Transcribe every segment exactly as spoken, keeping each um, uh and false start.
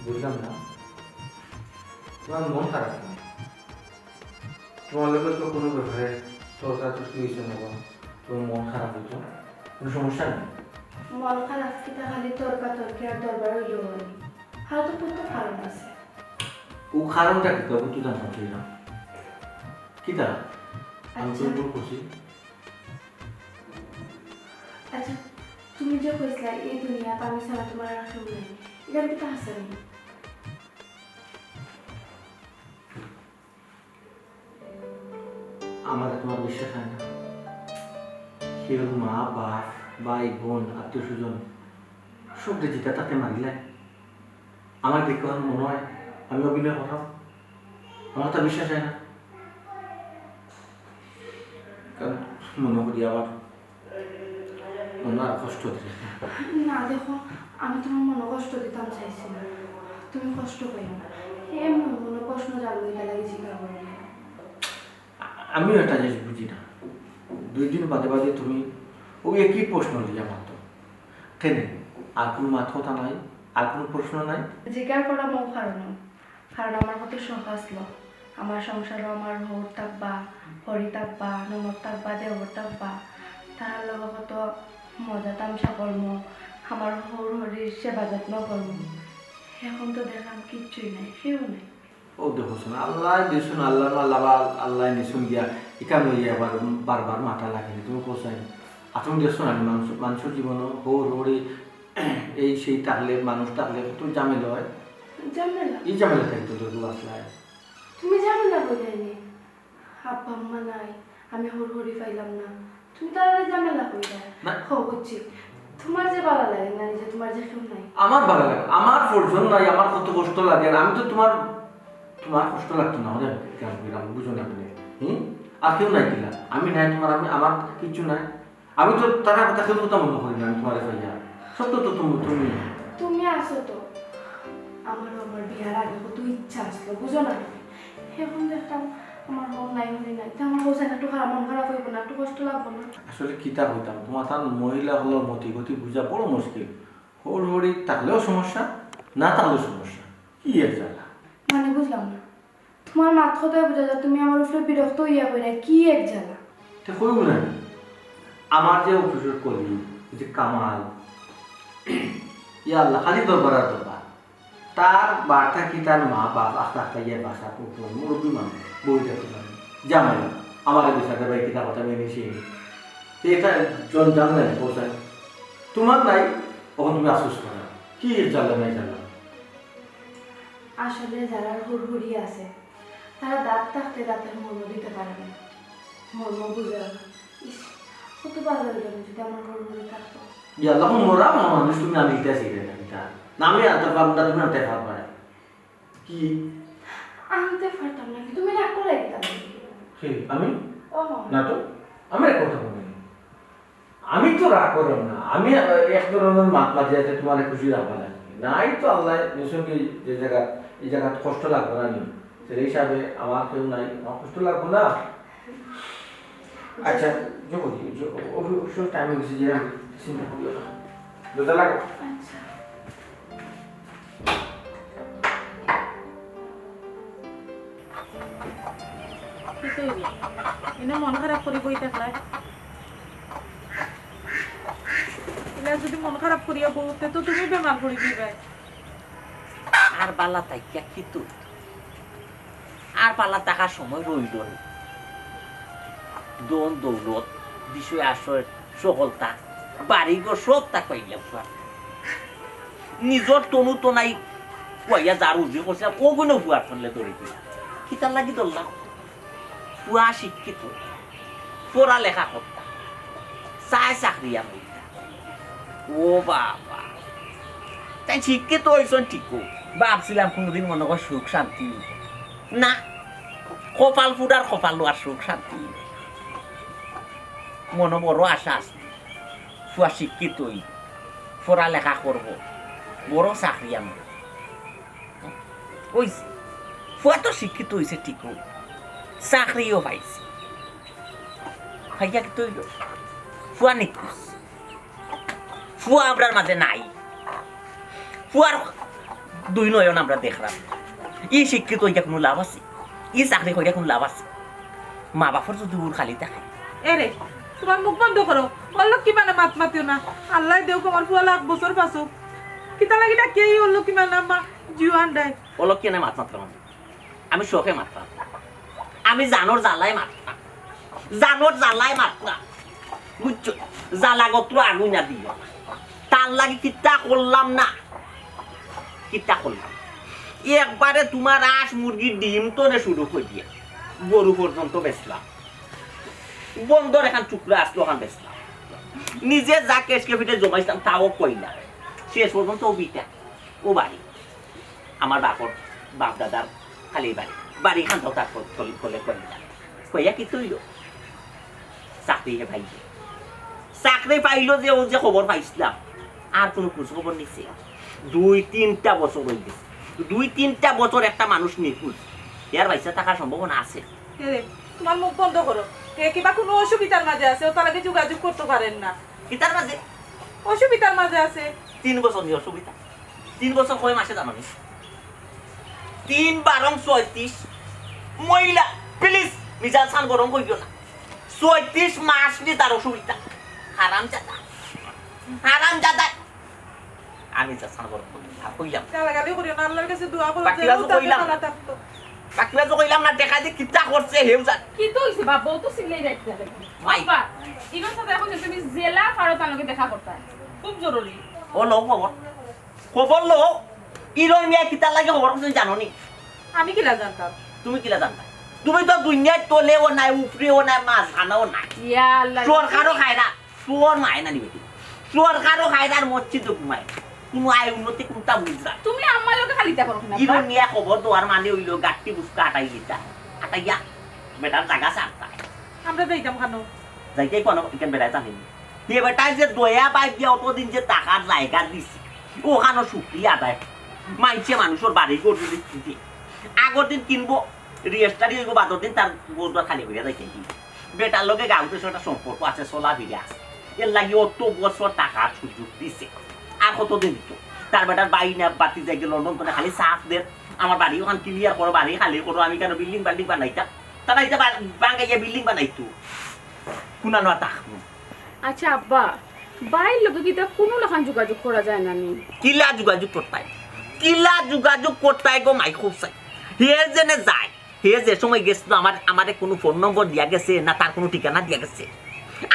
বুঝলাম না, তোমার মন খারাপ কেন? তোমার লগে তো কোনো ব্যাপারে তর্কাতর্কি হয়েছে না বা তোমার মন খারাপ হইতো, কোনো সমস্যা নেই। মন খারাপ কিতা খালি তর্কাতর্কি আর দরবার হইলেও হয়নি? হয়তো কোনো তো কারণ আছে। ও কারণটা কি? তবে তো জানতে চাইলাম। কিতা? আমি তো আচ্ছা। ভুল করছি। আচ্ছা, তুমি যে কইছিলা এই দুনিয়াত আমি ছাড়া তোমার আর কেউ নাই, এটা কিতা হাছানি? আমার তোমার বিশ্বাস হয় না। কেউ মা, বাপ, ভাই, বোন, আত্মীয় স্বজন, সব যে জিতা তাতে মারিলে আমার দেখে আমার মনে হয় আমি অভিনয় করলাম। আমার তো বিশ্বাস হয় না। কারণ মনে করি আবার মনে আর কষ্ট দিলে। না, দেখো, আমি তোমার মনে কষ্ট দিতাম চাইছি না। তুমি কষ্ট পাইও না। এমন মনে প্রশ্ন জাগলো, এটা লাগে জিজ্ঞাসা করি। আ-, আমিও একটা জিনিস বুঝি না। দুই দিন বাদে বাদে তুমি ওই একই প্রশ্ন দিয়া মাতো। কেনে? আর কোনো মাত কথা নাই, আর কোনো প্রশ্ন নাই। জিজ্ঞাসা করা মৌ কারণ, কারণ আমার কত শখ আসলো, আমার সংসারও আমার হৌর থাকবা, হরি থাকবা, ননদ থাকবা, দেওর থাকবা, তারার লগে কত মজা তামশা করমু, আমার হৌর হরির সেবা যত্ন করমু। এখন তো দেখলাম কিচ্ছুই নাই, কেউ নাই। ও দেখো শোনো, আল্লাহ দিছুন, আল্লাহ আল্লাহ আল্লাহ নিছুন গিয়া, ইখান লইয়া আবার বারবার মাথা লাগে না। তুমি কোথায়? আর তুমি দেখছো না, মানুষ, মানুষের জীবনও হৌর হরি এই সেই থাকলে, মানুষ থাকলে কত ঝামেলা হয়। ঝামেলা? এই ঝামেলা থাকি তো দূর আসলে। তুমি ঝামেলা কই যায়নি? আব্বা আম্মা নাই, আমি হৌর হরি পাইলাম না, তুমি তার লগে ঝামেলা কই যায়? না। হো, বুঝছি। তোমার যে ভালা লাগে না, যে তোমার যে কেউ নাই। আমার ভালা লাগে, আমার পরিজন নাই, আমার কত কষ্ট লাগে। আর আমি তো তোমার, তোমার কষ্ট লাগতো না, ওরে কেন কইলাম, বুঝো না তুমি? হুম? আর কেউ নাই কিলা? আমি নাই তোমার, আমি, আমার কিচ্ছু নাই। আমি তো তার কথা কেউ কথা মনে করি না, আমি তোমারে পাইয়া। সত্য তো তুমি, তুমি। তুমি আছো তো। আমারও আমার বিয়ার আগে কত ইচ্ছা আসলো, বুঝো না? এখন দেখলাম আমার হৌর নাই, হরি নাই, তে আমার বউ যেন একটু খারাপ, মন খারাপ হইব না, একটু কষ্ট লাগবো না? আসলে কিতা কইতাম, তোমার তার মহিলা হলো মতি গতি বুঝা বড় মুশকিল। হৌর হরি থাকলেও সমস্যা, না থাকলেও সমস্যা। কি এক জ্বালা। মানে বুঝলাম না, তোমার মাত কথায় বুঝা যায় তুমি আমার উপরে বিরক্ত হইয়া কইরা কি এক জ্বালা। তে কইব না নি? আমার যে অফিসের কলিগ, ওই যে কামাল, ইয়া আল্লাহ, খালি দরবার আর দরবার। তার বার্তা কি, তার মা বাপ আস্তে আস্তে ইয়ে বাসা পুকুর মুরব্বী মানুষ, বই দেখতে পারে, জামাই আমার বিচারে ভাই কিতা কথা মেনে সেই। তো এটা জন জানলে পৌঁছায়। তোমার নাই, তখন তুমি আফসোস করো। কি জ্বালা নাই জ্বালা। আসলে যারা হুড়হুড়ি আছে, তারা দাঁত থাকতে দাঁতের মর্ম দিতে পারে না, মর্ম বুঝে না। ইস, কত ভালো হইল যদি আমার হুড়হুড়ি থাকতো। ইয়াল্লা, মরা মানুষ তুমি আনতে চাইলে না, এটা না আমি আনতে পারবো না, তুমি আনতে পারবা না। কি? আনতে পারতাম না, কিন্তু তুমি রাগ করে দিতাম। কে? আমি? ও। না তো, আমি রাগ করতাম না। আমি তো রাগ করলাম না, আমি এক ধরনের মাত মাতি আছে তোমার খুশি রাখবা না। নাই তো আল্লাহ নিশ্চয় যে জায়গা, এই জায়গা কষ্ট লাগবে না নি, সেই হিসাবে আমার কেউ নাই, আমার কষ্ট লাগবে না। আচ্ছা, যে করি, যে অফি-, অফিসের টাইম হয়ে গেছে, যে আমি চিন্তা করি। দরজা লাগো। আচ্ছা। কিতা অইলো? এনে মন খারাপ করি বই থাকলায়। ইলা যদি মন খারাপ করিয়া বউতে তো তুমি বেমার করি দিবায়। আর বালা থাকিয়া কিতা? আর বালা থাকার সময় রইল নি। ধন দৌলত, বিষয় আশ্রয়, সফলতা, বাড়ি ঘর সব তা পাইলাম। নিজর তনু তো নাই, কইয়া যার উজু করছিলাম, ওগুলো ফুয়ার ফেললে ধরে দিলাম। কিতার লাগি ধরলাম? ফুয়া শিক্ষিত, পড়ালেখা করতা, চায় চাকরি আমি। ও বাবা, তাই শিক্ষিত হইছন ঠিকও, ভাবছিলাম কোনোদিন মনে কর সুখ শান্তি হইব। না, কপাল ফুটার কপাল আর সুখ শান্তি হইব। মনে বড় আশা আছে, ফুয়া শিক্ষিত হইব, পড়ালেখা করব, বড় চাকরি আমি। অইছে। ফুয়া তো শিক্ষিত অইছে ঠিকও, চাকরিও পাইছে। পাইয়া কিতা অইল? ফুয়া নিখোঁজ। ফুয়া আমরার মাঝে নাই। ফুয়ার দুই নয়ন আমরা দেখরাম। ই শিক্ষিত অইয়া কুনু লাভ আছে? ই চাকরি করিয়া কুনু লাভ আছে? মা বাপর যুদি উর খালি থাকে। এরে, তুমার মুখ বন্ধ করো। অলক্ষী মানে মাত মাতিও না। আল্লায় দেউক আমার ফুয়া লাখ বছর বাঁচুক। কিতা লাগি ডাকিয়া ই অলক্ষী মানে আম্মা জিও আন্ডায়? অলক্ষী মানে মাত মাতরাম আমি। আমি শখে মাতরাম। আমি জানর জ্বালায় মাতরাম। জানর জ্বালায় মাতরাম। বুঝছো? জ্বালা গত্র আগুইন না দিও। তার লাগি কিতা করলাম না। কিতা করলাম? একবারে তুমার আস মুরগির ডিম তনে শুরু করিয়া গরু পর্যন্ত বেচলাম। বন্দর এখান টুকরা আসলো, ওখান বেচলাম। নিজে যা ক্যাশ ক্যাপিটাল জমাইছিলাম, তাও কইলাম। শেষ পর্যন্ত ও বিটা, ও বাড়ি। আমার বাপর, বাপ দাদার খালি বাড়ি। বাড়ি খান তাও তার কল-, কল-, কলে কইলাম। কইয়া কিতা অইলো? চাকরি হে পাইলো। চাকরি পাইলো যে, ও যে খবর পাইছিলাম, আর কুনু খোঁজ খবর নিছে? দুই তিনটা বছর অই গেছে। দুই তিনটা বছর একটা মানুষ নিখোঁজ। এর বাইচ্চা থাকার সম্ভাবনা আছে? এরে, তুমার মুখ বন্ধ করো। এ কিবা কুনু অসুবিধার মাঝে আছে, অতার লাগি যোগাযোগ করতো পারের না। কিতার মাঝে? অসুবিধার মাঝে আছে। তিন বছর নি অসুবিধা। তিন বছর কয় মাসে জানো নি? তিন বারং ছয়ত্রিশ। মহিলা, please, মিজাজ খান গরম করিও না। ছয়ত্রিশ মাস নি তার অসুবিধা। হারামজাদা। হারামজাদা। আমি মিজাজ খান গরম করিও না। আর কইলাম। গালাগালি করিও না, আল্লার কাছে দোয়া করো, বাকি যেন বাজু তাতে কইলাম। ভালা থাকতো। বাকি বাজু কইলাম না, দেখা দি কিতা করছে, হেউ জান। কিতা অইছে বাবা, ও তো চিল্লাই যাইতে লাগে। মাই। বাবা, ইগো সাথে এখন তুমি জেলা ফারো তার লগে দেখা করতে। খুব জরুরি। ও লও খবর। খবর লও, ইরন মিয়া কিতার লাগি খবর করছইন জানো নি? আমি কিলা জানতাম? তুমি কিলা জানতায়? তুমি তো দুনিয়ার তলেও নাই, উপরেও নাই, মাঝখানেও নাই। ইয়া আল্লাহ। সরকারও খায় না, তোর মায় না নিবে কি? সরকারও খায় না, আর মসজিদও ঘুমায়। কুনু আয় উন্নতি কুনটা বুঝরা? তুমি আমার লগে খালিতা করো না, ইরন মিয়া খবর দেওয়ার মানে অইলো গাট্টি বুসকা আটাই দিতা। আটাইয়া বেটার জাগা ছাড়তা। আমরা যাইতাম কেন? যাইতাই কেন? ইখান বেটায় জানে নি। হে বেটায় যে দয়া বাদ দিয়া অতদিন যে টাকার জায়গা দিছে, ওখানো শুকরিয়া আদায়। মাইনষে মানুষর বাড়ি ঘর যদি কিনে, আগর দিন কিনবো, রেজিস্টারি অইবো, বাদর দিন তার ঘর দুয়ার খালি করিয়া যাইতে কি? বেটার লগে গাউতে একটা সম্পর্ক আছে, চলাফিরা আছে। এর লাগি অত বছর টাকার সুযোগ দিছে। আর কতদিন দিত? তার বেটার ভাই না ভাতিজায় গিয়া লন্ডন তনে খালি চাপ দের, আমার বাড়ি ওখান ক্লিয়ার করো, বাড়ি খালি করো, আমি কেন বিল্ডিং বাল্ডিং বানাইতাম? তারা ইতা বা-, বাঙ্গাইয়া বিল্ডিং বানাইতো। কুনা নোয়া তাক। আচ্ছা আব্বা, ভাইর লগে কিতা কুনু লাখান যোগাযোগ করা যায় না নি? কিলা যোগাযোগ করতায়? কিলা যোগাযোগ করতায় গো মাই খুব চাই। হে যেনে যায়, হে যে সময় গেছিল আমার, আমারে কুনু ফোন নম্বর দিয়া গেছে না তার কুনু ঠিকানা দিয়া গেছে?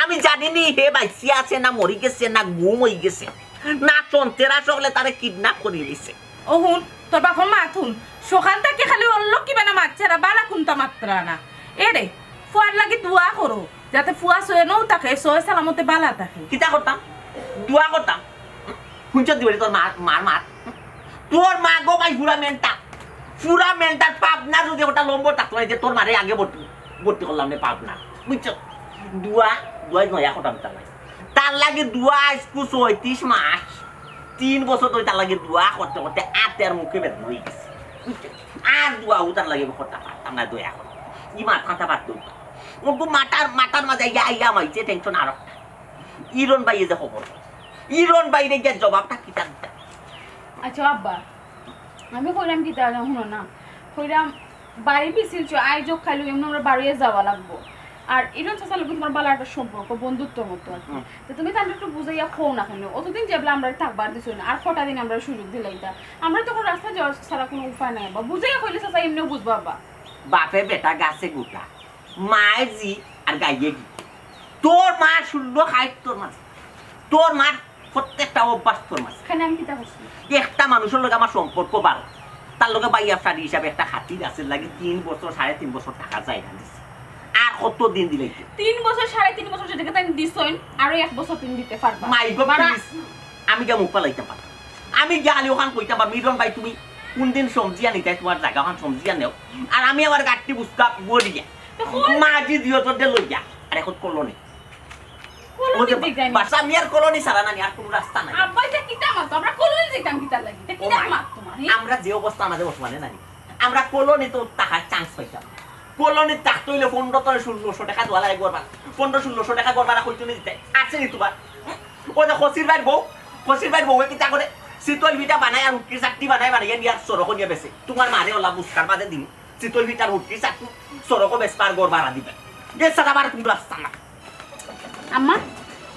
আমি জানি নি হে বাইচিয়া আছে না মরি গেছে না গুম অই গেছে না সন্ত্রাস অকলে তারে কিডন্যাপ করি নিছে। ও হুন, তোর বাপর মাত হুন, সকাল থাকি খালি অল্লো কিবা না মাতছে, আর বালা কুনতা মাতরা না। এ রে, ফুয়ার লাগি দোয়া করো, যাতে ফুয়া সয়নও থাকে, সয় সালামতে বালা থাকে। কিতা করতাম? দোয়া করতাম। হুনছত দিবারি তোর মা, মার মাত। তোর মা গো ভাই পুরা মেন্টাল। পুরা মেন্টাল পাবনা যদি ওটা লম্বর থাকতো না, যে তোর মারে আগে ভর্তি, ভর্তি করলাম নে পাবনা। বুঝছো? দোয়া, দোয়াই নয়া কথা আমি তার লাগি। তার লাগি দোয়া আইজকু ছয়ত্রিশ মাস। তিন বছর ধরি তার লাগি দোয়া করতে করতে আতের মুখে বেদনা অই গেছে। বুঝছো? আর দোয়া উতার লাগি আমি করতে পারতাম না, দয়া করে। ই মাত কথা বাদ দেও। ওগু মাথার, মাথার মাঝে ইয়া, ইয়া মাইছে টেনশন আর একটা। ইরন ভাইয়ে যে খবর। ইরন ভাইরে গিয়া জবাবটা কিতা দিতা? আচ্ছা আব্বা, আমি কইরাম কিতা, হুনো না। কইরাম বাড়ি বিছিল চো, আই যোগ খাইলো, এমনি আমরা বাড়িয়ে যাওয়া লাগবো। আর ইরন চাচার লগে তোমার ভালা একটা সম্পর্ক, বন্ধুত্বর মতো আর কি। হুম। তো তুমি তানরে একটু বুঝাইয়া কও না কেনে? অতদিন যেবলা আমরারে থাকবার দিছো না, আর কটা দিন আমরারে সুযোগ দিলাইতা। আমরা তো এখন রাস্তা যাওয়া ছাড়া কুনু উপায় নাই, আব্বা। বুঝাইয়া কইলে চাচা এমনিও বুঝবা, আব্বা। বাপে বেটা গাছে গুটা, মায়ে জি আর গাইয়ে গি। তোর মা শূন্য খায় তোর মাঝে, তোর মার প্রত্যেকটা অভ্যাস তোর মাঝে। এখানে আমি কিতা করছি? একটা মানুষর লগে আমার সম্পর্ক ভালা, তার লগে ভাইয়া শালি হিসাবে একটা খাতির আছে, লাগি তিন বছর, সাড়ে তিন বছর থাকা যায় না দিছে। আর কত দিন দিলে কি? তিন বছর, সাড়ে তিন বছর যেটাকে তাই দিছইন, আরো এক বছর তুমি দিতে পারবা। মাই গো, বাবা। Please, আমি গিয়া মুখ ফালাইতাম পারতাম, আমি গিয়া খালি ওখান কইতাম পারতাম, "মিরন ভাই, তুমি কোন দিন সমঝিয়া নিতায়, তোমার জাগা ওখান সমঝিয়া নেও।" আর আমি আবার গাট্টি বুঝতাম গড়িয়া। তো কই? মাঝি দিও তোর লইয়া, আর এখন কলো নেই। কলোনি ওই যে দিক যাইনি। বাসা মিয়ার কলোনি ছাড়া নানি আর কোনো রাস্তা নাই। আব্বা, এটা কিতা মাত? আমরা কলোনি যাইতাম কিতা লাগি? এটা ও কিতা মাই। মাত তোমার, হে? আমরা যে অবস্থা আমাদের বর্তমানে নানি, আমরা কলোনি তো থাকার chance পাইতাম। কলোনি থাকতে হইলে পনেরো তো ষোলোশো টাকা দেওয়া লাগে ঘর ভাড়া। পনেরো ষোলোশো টাকা ঘর ভাড়া কইতো নি দিতে? আছে নি তোমার? হুম? ওই যে খসির ভাইর বউ, খসির ভাইর বউয়ে কিতা করে? চিতল পিঠা বানাইয়া আর হুটকির চাটনি বানাইয়া বানাইয়া নিয়া সড়কো নিয়া বেচে। তুমার মারে অলা বুঝকার মাঝে দিমু। চিতল পিঠার হুটকির চাটনি সড়কো বেচবা আর ঘর ভাড়া দিবা। এছাড়া আবার কুনু রাস্তা নাই। আম্মা,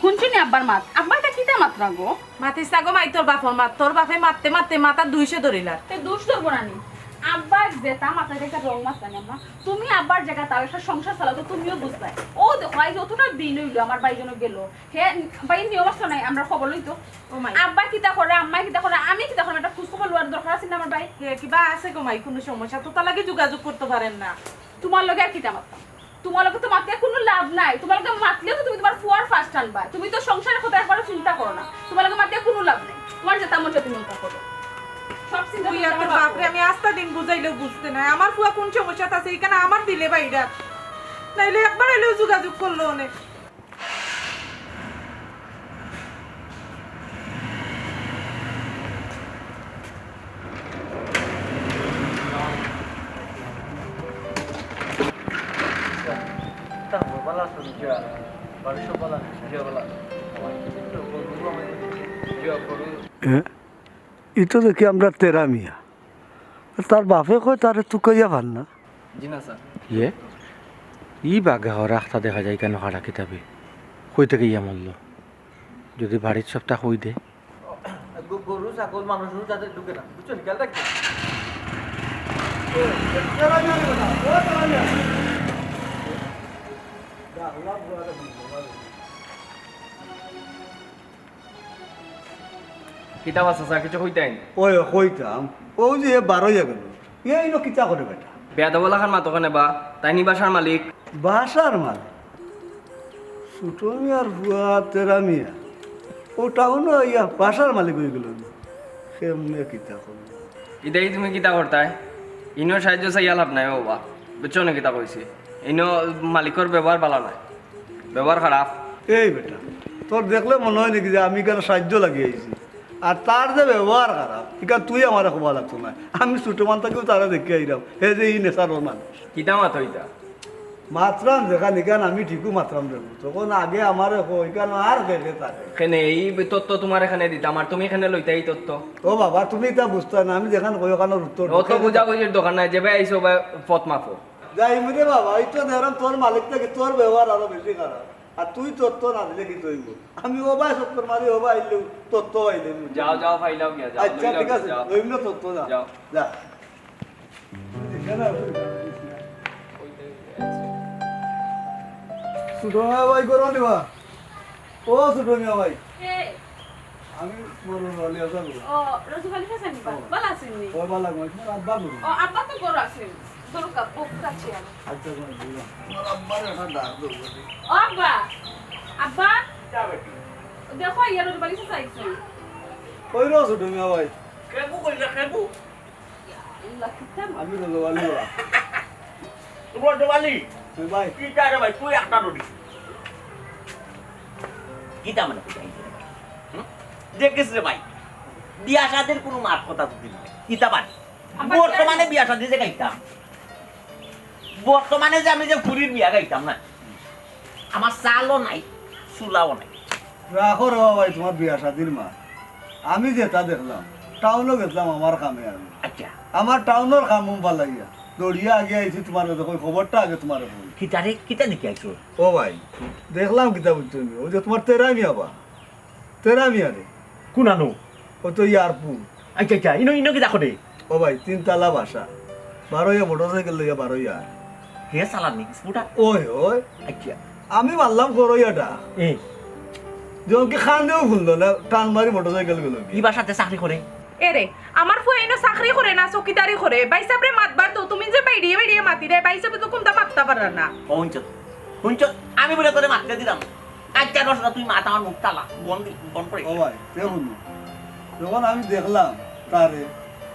হুনছো নি আব্বার মাত? আব্বা ইতা কিতা মাতরা গো? মাতিস না গো মাই, তোর বাপর মাত। তোর বাপে মাততে মাততে মাথা দুইশো ধরিলার। তে দুষ ধরবো না নি? আব্বা যেতা মাতরা ইতা wrong মাতরা নি আম্মা। তুমি আব্বার জাগাত থাও, একটা সংসার চালাও তো তুমিও বুঝবায়। ও দেখো, আইজ অতটা দিন অইলো আমার ভাইজন গেলো। হে, ভাই নিয়ম আছে নাই, আমরা খবর লই তো। ও মাই। আব্বা কিতা করে, আম্মা কিতা করে, আমি কিতা করে, একটা খোঁজ খবর লওয়ার দরকার আছে না আমার ভাই? হে, কিবা আছে গো মাই, কুনু সমস্যা? তো তার লাগি যোগাযোগ করতে পারেন না। তুমার লগে আর কিতা মাততাম? তুমার লগে তো মাতিয়া কুনু লাভ নাই। তুমার লগে মাতলেও তো তুমি তুমার ফুয়ার ফাঁস টানবায়। তুমি তো সংসারের কথা একবারও চিন্তা করো না। তুমার লগে মাতিয়া কুনু লাভ নাই। তুমার যেতা মন চায় তুমি অতা করো। সব চিন্তা তুই তুমি আর তোর আমার বাপরে বাপরে। আমি আস্তা দিন বুঝাইলেও বুঝতে নাই। আমার ফুয়া কুন সমস্যাত আছে, ইখান আমার দিলে বাইরা। নাইলে একবার অইলেও যোগাযোগ করলো অনে। এ? ই তো দেখি আমরার তেরা মিয়া। তার বাপে কয় তারে তুকাইয়া পার না। জি না, স্যার। ইয়ে? ই বাগা হরা আখতা দেখা যায় কেনে খাড়া কিতাবে? কই থাকি ইয়া মরলো? যদি বাড়িত সবটা কই দে। গ-, গরু, ছাগল, মানুষ যাতে ঢুকে না, বুঝছো নি? খেয়াল রাখবে। কিতা বা চাচা, কিছু কইতাইন? ওই, কইতাম, অউ যে বারইয়া গেল, ইনো কিতা করে বেটা? বেয়াদব লাখান মাতো কেনে বা, তাইন নি বাসার মালিক। বাসার মালিক? ছোট মিয়ার ফুয়া তেরা মিয়া, অউ টাউনো আইয়া বাসার মালিক অইগেল নি? কেমনে কিতা করবো? ইদাই তুমি কিতা করতায়? ইনো সাহায্য চাইয়া লাভ নাই বাবা, বুঝছো নি কিতা কইছি? ইনো মালিকর ব্যবহার ভালা নায়। ব্যবহার খারাপ। এই বেটা, তোর দেখলে মনে অয় নাকি যে আমি ইখান সাহায্য লাগি আইছি? আর তার যে ব্যবহার খারাপ, ইখান তুই আমারে কওয়া লাগতো নায়। আমি ছোট মান থাকিউ তারে দেখি আইরাম, হে যে ই নেচারর মানুষ। কিতা মাতো ইতা? মাতরাম যেখান ইখান আমি ঠিকউ মাতরাম রে। তখন আগে আমারে কও, ইখান আর কে কে থাকে? কেনে, ই তথ্য তুমারে কেনে দিতাম, আর তুমি কেনে লইতায় ই তথ্য? ও বাবা, তুমি ইতা বুঝতায় না, আমি যেখান কই অখানর উত্তর অত দেও। বুঝাবুঝির দরকার নাই, যেবায় আইছো অবায় পথ মাপো। যাইমু রে বাবা, ই তো দেখরাম তোর মালিক থাকি তোর ব্যবহার আরো বেশি খারাপ। আর তুই তথ্য না দিলে কিতা অইবো? আমি অবায় চক্কর মারি, অবায় আইলেউ তথ্য পাইলে। যাও, যাও, পাইলাও গিয়া, যাও, আচ্ছা, লইলাও ঠিক গিয়া, আছে, যাও। লইমু না তথ্য, যা। যাও। যা। ছোট মিয়া ভাই, করো দিবা। ও ছোট মিয়া ভাই। কে? আমি বড় রলি আসাম। ও, রজব আলী হাসান বা? ও। ভালা আছইন নি? ও, ভালা আছইন। তুমার আব্বা কই? ও, আব্বা তো ঘরো আছইন। দরকার, বউত কাছে আর। আচ্ছা, তোমার বুঝলাম। তোমার আব্বার একটা ডাক দেবো। ও আব্বা, আব্বা। যা বেটি। দেখো, ইয়া রজব আলী হাসান আইছইন। কই রো ছোট মিয়া ভাই? কেবু কই না, কেবু? আল্লাহ, কিতা? আমি রজব আলী বা। রজব আলী? হ্যাঁ ভাই। কিতা রে ভাই, তুই একটা রুটি। কিতা মানে কিতা অইছে রে ভাই? হুম? দেখিস রে ভাই, বিয়া শাদির কুনু মাত কথা যদি নাই। কিতা বাদ? আবার বর্তমানে বিয়া শাদি যে গাইতাম, বর্তমানে যে আমি যে ফুরির বিয়া গাইতাম না, আমার চালও নাই, চুলাও নাই। রাখো রে বাবা, তুমার বিয়া শাদির মাত। আমি যেতা দেখলাম, টাউনো গেছলাম আমার কামে আমি। আচ্ছা। আমার টাউনর কাম উম ফালাইয়া, দৌড়িয়া আগে আইছি তুমার কাছে, কই খবরটা আগে তুমারে কই। কিতা রে, কিতা দেখি আইছো? ও ভাই, দেখলাম কিতা বুঝছো নি? অউ যে তুমার তেরা মিয়া বা, তেরা মিয়া রে। কুনানো? অউ তো ইয়ারপুর। আচ্ছা, আচ্ছা, ইনো, ইনো কিতা করে? ও ভাই, তিন তালা বাসা। বারইয়া মোটরসাইকেল লইয়া বারইয়া। হে সালামি, স্কুটার? ওই, ওই। আচ্ছা। আমি মারলাম করইয়াটা। এ। যেমন কি কান্দেও হুনলো না, টান মারি মোটরসাইকেল গেল। ই বাসাতে চাকরি করে? এরে, আমার ফুয়া ইনো চাকরি করে না, চকিদারি করে। ভাইসাবরে মাতবার তো, তুমি যে বাইড়িয়ে বাইড়িয়ে মাতিরে, ভাইসাবে তো কুনতা মাততা পাররা না। ও, হুনছো? হুনছো? আমি বুলে তোরে মাততে দিলাম। আচ্ছা, রসনা, তুই মাত, আমার মুখ তালা। বন্ধ দি-, বন্ধ করে। ও ভাই, দেখুন, যখন আমি দেখলাম তারে,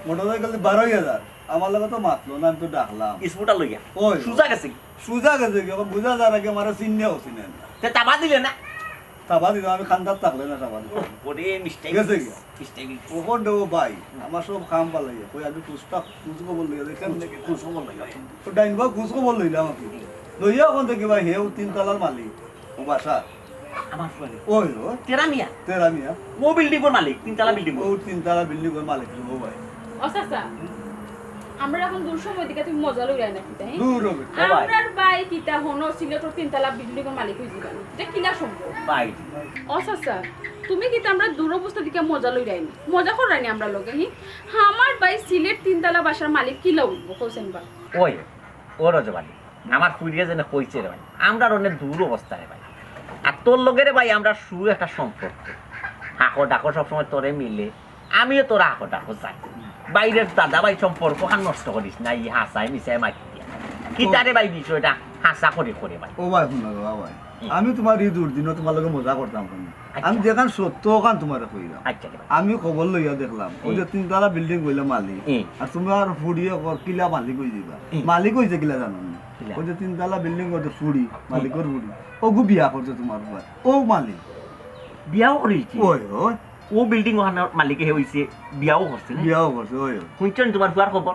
মোটরসাইকেল দিয়া বারইয়া যার, আমার লগে তো মাতলো না, আমি তো ডাকলাম। স্কুটার লইয়া? ওই। সুজা গেছে কি? সুজা গেছে কি? অখন বুঝা যার আগে আমারে চিনিয়াও চিনে না। তে তাবা দিলে না? তাবা দিলাম, আমি কান্দাত থাকলে না তাবা দিলাম। ওরে, মিস্টেক গেছে কি? মিস্টেক গেছে। অখন দেবো ভাই, আমার সব কাম ফালাইয়া, কই আমি খুঁজটা, খুঁজ খবর লইয়া দেখি, খুঁজ, খুঁজ খবর লইয়া। তো ডাইন বা খুঁজ খবর লইলাম আমি। লইয়া অখন দেখি ভাই, হেউ তিন তালার মালিক, ও বাসা। আমার ফুয়ারে। ওই ও, তেরা মিয়া। তেরা মিয়া। ও বিল্ডিং ওর মালিক, তিনতলা বিল্ডিং। ও তিনতলা বিল্ডিং ওর মালিক রে ও ভাই। ও চাচা, আমরা এখন দূর সময় দিকে তুমি মজা লইরায় না কিতা, হ্যাঁ? দূর হবে। ও ভাই। আমরার ভাই কিতা হনো সিলেটর তিনতলা বিল্ডিংর মালিক অই যিবা না? ইটা কিলা সম্ভব? ভাই। ও চাচা, তুমি কিতা আমরার দূর অবস্থা দিকে মজা লইরায় না? মজা কররায় নি আমরার লগে, হি? আমার ভাই সিলেট তিনতলা বাসার মালিক কিলা অইবো, কওছেন বা? ওই, ও রজব আলী, আমার ফুড়িয়ে যেন কইছে রে ভাই, আমরার অনেক দূর অবস্থা রে ভাই। আর তোর লগে রে ভাই, আমরা সু একটা সম্পর্ক। হাঁকো ডাকো সবসময় তোরে মিলে, আমিও তোর হাঁকো ডাকো চাই। বাইরের দাদা ভাই সম্পর্ক খান নষ্ট করিস না, ই হাসায় মিশায় মাতি দিয়া। কিতা রে ভাই বিষয়টা হাসা করে করে ভাই। ও ভাই, শুনো রে বাবা ভাই, হুম। আমি তোমার এই দুর্দিনও তোমার লগে মজা করতাম কেনে? আচ্ছা। আমি যেখান সত্য ওখান তোমারে কইলাম। আচ্ছা রে ভাই। আমি খবর লইয়া দেখলাম, ওই যে হুম। তিনতলা বিল্ডিং কইলে মালিক, হুম। আর তোমার ফুড়িয়ে কর কিলা মালিক অই যিবা। হুম। মালিক অইছে কিলা জানো না? কিলা? ওই যে তিনতলা বিল্ডিং ওই যে ফুড়ি, মালিকর ফুড়ি, ওগু বিয়া করছে তোমার ফুয়ায়। ও মালিক। বিয়াও করিলিছি। ওই ওই, ও বিল্ডিং ওখানর মালিকে হে অইছে, বিয়াও করছে না? বিয়াও করছে, ওই ওই। শুনছো নি তোমার ফুয়ার খবর?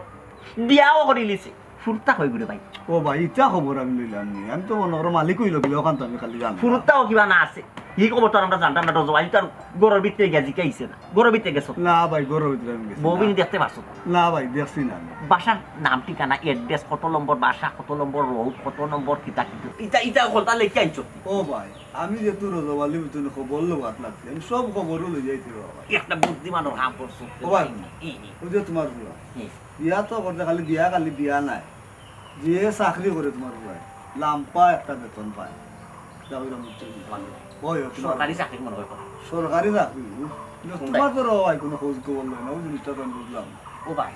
বিয়াও করিলিছে। ফুরুতা কই গরে ভাই? ও ভাই, ইটা খবর আমি লইলাম নি। আমি তো মনে করো মালিক অইলো কিলা, ওখান তো আমি খালি জানি। ফুরুতাও কিবা না আছে। এই খবর তো আর আমরা জানতাম না, রজব আলী তো আর ঘরর ভিতরে গিয়া জিকাইছে না। ঘরর ভিতরে গেছো? না ভাই, ঘরর ভিতরে আমি গেছি না। বউবিনি দেখতে পারছো তো? না ভাই, দেখছি না আমি। বাসার নাম ঠিকানা, অ্যাড্রেস, কত নম্বর বাসা, কত নম্বর রোড, কত নম্বর কিতা কিতা, ইটা, ইটা হকলতা লেখিয়া আনছো? ও ভাই, আমি যেহেতু রজব আলী বুঝছো নি, খবর লওয়াত লাগছি, আমি সব খবরও লই যাইতে বাবা। একটা বুদ্ধিমানর কাম করছো। ও ভাই। ই, ই, ওই যে তোমার ফুয়া, ই। বিয়া তো করতে খালি বিয়া, খালি বিয়া নাই, যে চাকরি করে তোমার ফুয়ায়, লাম্বা একটা বেতন পায়। তা ওইরকম বুঝছো নি? ওই, ওই, তোমার সরকারি চাকরি মনে হয় করা। সরকারি চাকরি। তোমার তো রে ভাই কোনো খোঁজ খবর লয় না, ওই জিনিসটা তো আমি বুঝলাম না। ও ভাই,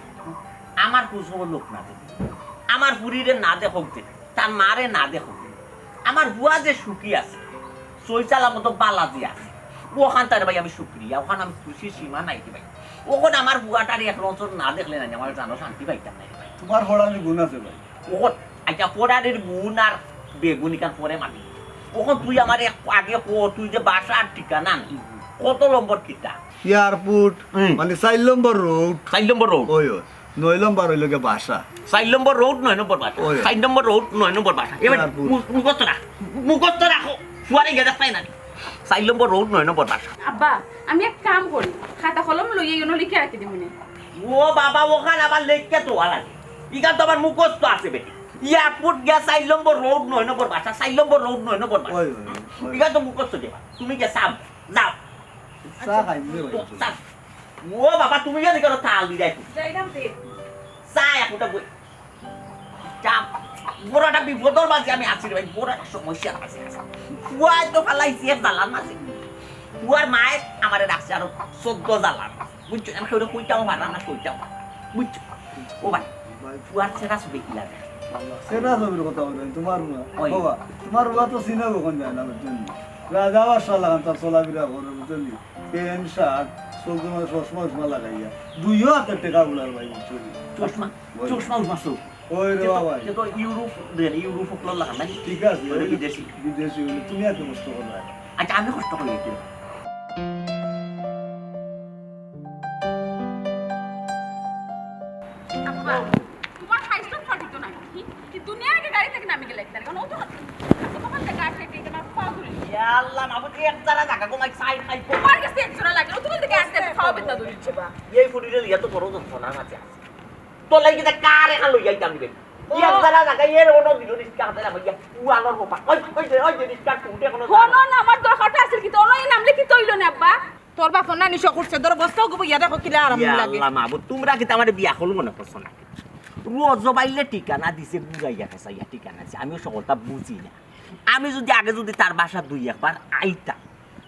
আমার খোঁজ খবর লোক না দেবে, আমার ফুড়িরে না দেখোক দে, তার মারে না দেখোক দে। আমার ফুয়া যে সুখী আছে, সই সালামত বালা যে আছে, ওখান তার ভাই আমি শুক্রিয়া, ওখান আমি খুশির সীমা নাই রে ভাই। ওখান আমার ফুয়াটারে এক নজর না দেখলে না, আমার জানো শান্তি পাইতাম না রে ভাই। তোমার হড়ানি গুণ আছে ভাই। ওখান আচ্ছা, পড়ানির গুণ আর বেগুন ইখান পরে মাতি। ওখান তুই আমার এক আগে ক, তুই যে বাসার ঠিকানা নি, কত নম্বর কিতা? এয়ারপোর্ট, হুম। মানে চার নম্বর রোড। চার নম্বর রোড। ওই ওই, নয় নম্বর হইল গিয়া বাসা। চার নম্বর রোড, নয় নম্বর বাসা। ওই। চার নম্বর রোড, নয় নম্বর বাসা। এবার তারপর? মু-, মুখস্থ রাখ, মুখস্থ রাখো। ফুয়ারে গেলে পাই না। চার নম্বর রোড, নয় নম্বর বাসা। আব্বা, আমি এক কাম করি, খাতা কলম লইয়া ইনো লিখে রাখি দিমুনে। ও বাবা, ওখান আবার লেখকে তো লাগে। ইখান তো আবার মুখস্থ আছে বেটি। এয়ারপোর্ট গিয়া চার নম্বর রোড, নয় নম্বর বাসা, চার নম্বর রোড, নয় নম্বর বাসা। ওই, ওই, ওই। ইখান তো মুখস্থ দেবা। তুমি গিয়া চাও, যাও। চা খাইনি ভাই। তো চা। ও বাবা, তুমি গিয়া দেখো তাল দি যাই। যাইলাম তে। চা একটা বই। চা। বড় একটা বিপদর মাঝে আমি আছি রে ভাই, বড় একটা সমস্যার মাঝে আছি। ফুয়ায় তো ফালাইছে এক জ্বালার মাঝে। ফুয়ার মায়ে আমারে রাখছে আরো চোদ্দ জ্বালার মাঝে। বুঝছো? আমি কেউরে কইতাম পারলাম না, কইতাম পারলাম না। বুঝছো? ও ভাই, ফুয়ার সেরা ছবি কি লাগে? সেরা ছবির কথা বলবেন, তোমার মা। ওই। বাবা, তোমার মা তো সিনেমা কখন যায় না, বুঝছেন নি? রাজা বাদশা লাগান তার চলাফেরা করে, বুঝছেন নি? প্যান্ট, শার্ট, চোখের মাঝে চশমা উশমা লাগাইয়া। দুইও হাতে টেকা উড়ার ভাই, বুঝছেন নি? চশমা, ওই। চশমা উশমা চোখ। ওই রে যে তো, বাবা। যে তো ইউরোপ, ইউরোপ হকলর লাগান নাকি? ঠিক আছে, ওই ওই বিদেশি। বিদেশি হইলে তুমি এত কষ্ট করো না। আচ্ছা, আমি কষ্ট করি একটু। আব্বা, তোমার হাইস্ট ফাটিত না কি? কি দুনিয়ার আগে গাড়ি থেকে নামি গেলে একবার? কারণ ও তো তোমার থেকে আসে, এটা আমার পা ধরে। ইয়া আল্লাহ, মাবুদ, এক জারা জাগা কমাই সাইড খাই। তোমার কাছে এক জোড়া লাগে, ও তোমার থেকে আসতে আসতে খাওয়া বেতা ধরে দিচ্ছে বা। এই ফুড়িরে লিয়া তো বড় যন্ত্রণার মাঝে আছে। তোর লাগি কিতা কার এখান লইয়া আইতাম দিবে? এক জারা জাগা এর অনো দিল রিস্কা হাতে না ভাইয়া। ও আমার বাবা। ওই, ওই যে, ওই যে রিস্কা টুটে কোনো হনো না, আমার দরকারটা আছিল কি? তো অনই নামলে কি তৈল না আব্বা? তোর বাপ না নিশা করছে, তোর বস্তাও গো ইয়া দেখো কিলা আরাম ইয়া লাগে। আল্লাহ মাবুদ, তোমরা কিতা আমারে বিয়া করলো মনে করছো না? রজব আইলে ঠিকানা দিছে, বুঝাইয়া ফেসাইয়া ঠিকানা দিছে। আমিও সকলটা বুঝি না। আমি যদি আগে যদি তার বাসা দুই একবার আইতাম,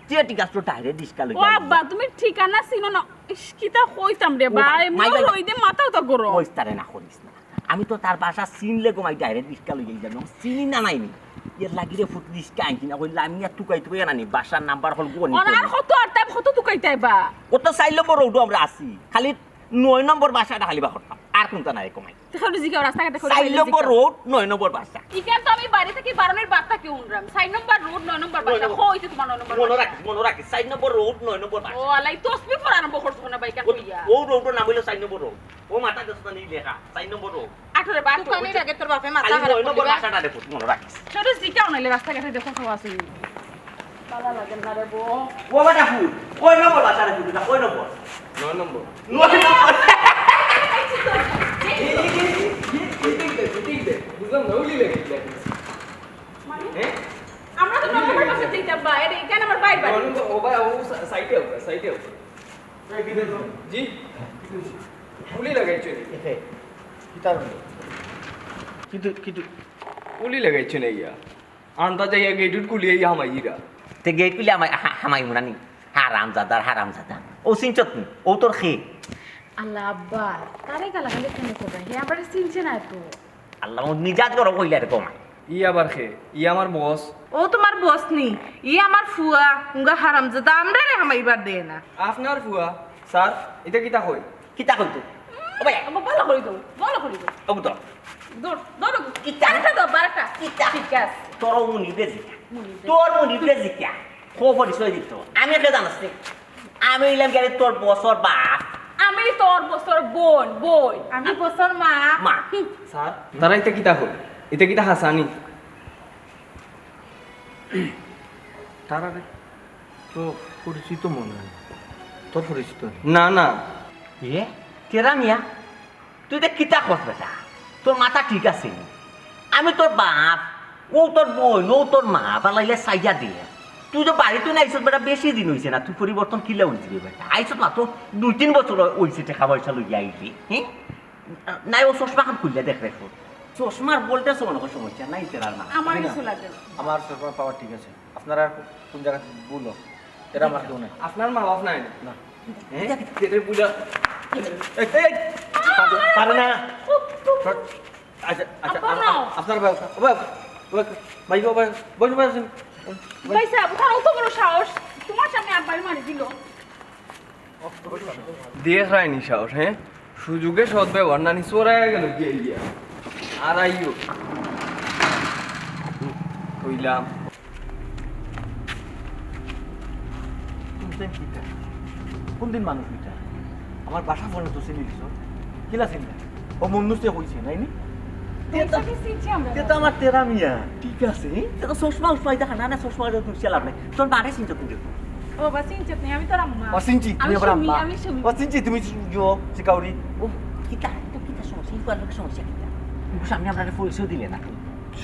যে ঠিক আছে, ডাইরেক্ট রিস্কা লই ও আব্বা, তুমি ঠিকানা চিনো না। ইস, কিতা কইতাম রে ও ভাই, ভাই, মাই মোর ভাই। হইদে মাথাও তো গরম। কইস তারে না করিস না। আমি তো তার বাসা চিনলে গো মাই ডাইরেক্ট রিস্কা লই যাই জানো। চিনি না নাই নি। এর লাগি রে ফুট রিস্কা আনছি না, কইলে আমি আর তুকাই তুকাই আনি। বাসার নাম্বার হল গো ওনার কত আর তাই কত তুকাইতাই বা? ও তো চার নম্বর রোডও আমরা আছি। খালি নয় নম্বর বাসাটা খালি বা করতাম। আর কোনটা নাই কমাই। তো খালি জিগাও রাস্তাঘাটে খালি চার খালি নম্বর জিগাও। রোড, নয় নম্বর বাসা। ইখান তো আমি বাড়ি থেকে বারোনের বাদ থাকি উনরাম। চার নম্বর রোড, নয় নম্বর বাসা। নয় নম্বর। কই তো তোমার নয় নম্বর মনে বাসা? রাখিস, মনে রাখিস। চার নম্বর রোড, নয় নম্বর বাসা। ও আলাই, তসবি পড়া আরম্ভ করছো না ভাই, কেন ও, ইয়া? ও রোডের নাম হইলো চার নম্বর রোড। ও মাথা দোষ না নেই লেখা, চার নম্বর রোড। আঠরে বা আঠরে। দোকানের আগে তোর বাপে মাথা খালি খারাপ নয় নম্বর করবে। বাসাটা দেখো, মনে রাখিস। ছোট জিকা অনাইলে রাস্তাঘাটে দেখো সব আছে। ও বেটা ফুল, কয় নম্বর বাসা রে ফুল? এটা কয় নম্বর? নয় নম্বর। নয় নম্বর। এই, এই, এই, এই, এই, এই, এই, এই, এই, বুঝলাম না, উলি লেগে গেছে। মানে? হ্যাঁ? আমরা তো নয় নম্বর বাসা যাইতাম বা, এটা এখানে আমার ভাইর বাড়ি। নয় নম্বর, ও ভাই, ও সা-, সাইডে হোক, সাইডে হোক। জি? উলি লাগাইছো নি? এতে, কিতার উলি? কিন্তু, কিন্তু, উলি লাগাইছো না ইয়া। আন্দাজ আইয়া গেট উট খুলিয়া ইয়া হামাইরা। তে গেট খুলিয়া হামাই-, হা-, হামাইমু না নি? হারামজাদার হারামজাদা। ও চিনছত নি? ও তোর খে? আল্লাহ আব্বা, তারে গালাগালি কেনে করবা? হে আমারে চিনছে না তো। আল্লাহ, ও মিজাজ গরম কইলা রে কমাই। ই আবার খে? ই আমার বস। ও তোমার বস নি? ই আমার ফুয়া, উঙ্গা হারামজাদা, আমরারে হামাইবার দেয় না। আপনার ফুয়া? স্যার, এটা কিতা কই? কিতা কইতো? ও ভাই, আব্বা, ভালো করি দাও, ভালো করি দাও। ও তো। দৌড়, দৌড়। কিতা? আরেকটা দাও, আরেকটা। কিতা? ঠিক আছে। তোর মুনি বেজিকা। মুনি বেজিকা। তোর মুনি বেজিকা। খবর পরিচয় দিত। আমি কে জানাস নি? আমি অইলাম গেলে তোর বসর বাপ। আমি তোর বসর বোন, বোন। আমি বসর মা। মা। হুম। স্যার, তারা এটা কিতা কই? এটা কিতা হাসানি? তারা রে, তো পরিচিত মনে হয়। তোর পরিচিত? না, না। ইয়ে, তেরা মিয়া, তুই এটা কিতা কস বেটা? তোর মাথা ঠিক আছে নি? আমি তোর বাপ, ও তোর বোন, ও তোর মা, বালাইলে চাইয়া দে। তুই তো বাড়িত নাই আইছত বেটা, বেশি দিন অইছে না, তুই পরিবর্তন কিলা অইযিবে বেটা? আইছত মাত্র দুই তিন বছর অইছে, টেকা পয়সা লইয়া আইলি, হ্যাঁ? নাই, ও চশমা খান খুললে দেখ রে ফুল। চশমার ভোল্টেজ মনে হয় সমস্যা নাই, তেরার মা। আমার কিছু লাগে না। আমার চশমার পাওয়ার ঠিক আছে। আপনারা কোন জায়গাত ভুল? এরা আমার কেউ নাই। আপনার মা বাপ নাই? না। হ্যাঁ? এটা বুঝা। এই, এই, পারে, পারে না। আচ্ছা, আচ্ছা, আব্বা, আপ-, না। আপ-, আপনার বাবা, বাবা, বাবা, ভাই, বাবা, বসো, বসো। ভাই সাহেব, ওখানে অত বড় সাহস, তোমার সামনে আব্বাই মারি দিল। দিয়ে খায়নি সাহস, হ্যাঁ? সুযোগে সদ ব্যবহার নানি চোরাইয়া গেল গিয়া গিয়া। আর আইও। কইলাম। কোন দিন কিতা? কোন দিন মানুষ কিতা? আমার বাসা ফোনে তো চিনি দিছ। কিলা চিনলা? ও মন্নুসে কইছে, নাইনি? এই তো, এই তো আমার তেরা মিয়া। ঠিক আছে, এই তো চশমা উশমা দেখা না, না চশমা উশমা লাভ নাই। তোর বারে চিনছ কোন দিন? ও বা চিনছত নি, আমি তোর আম্মা। ও চিনছি, তুমি আমি আবার সুমি, আম্মা। আমি সুমি। ও চিনছি, তুমি গিও, চিকাউরি। ও, কিতা? তো কিতা সমস্যা? এই কুয়ার লোকের সমস্যা কিতা? তুমি সামনে আমরা একটা পরিচয় দিলে না।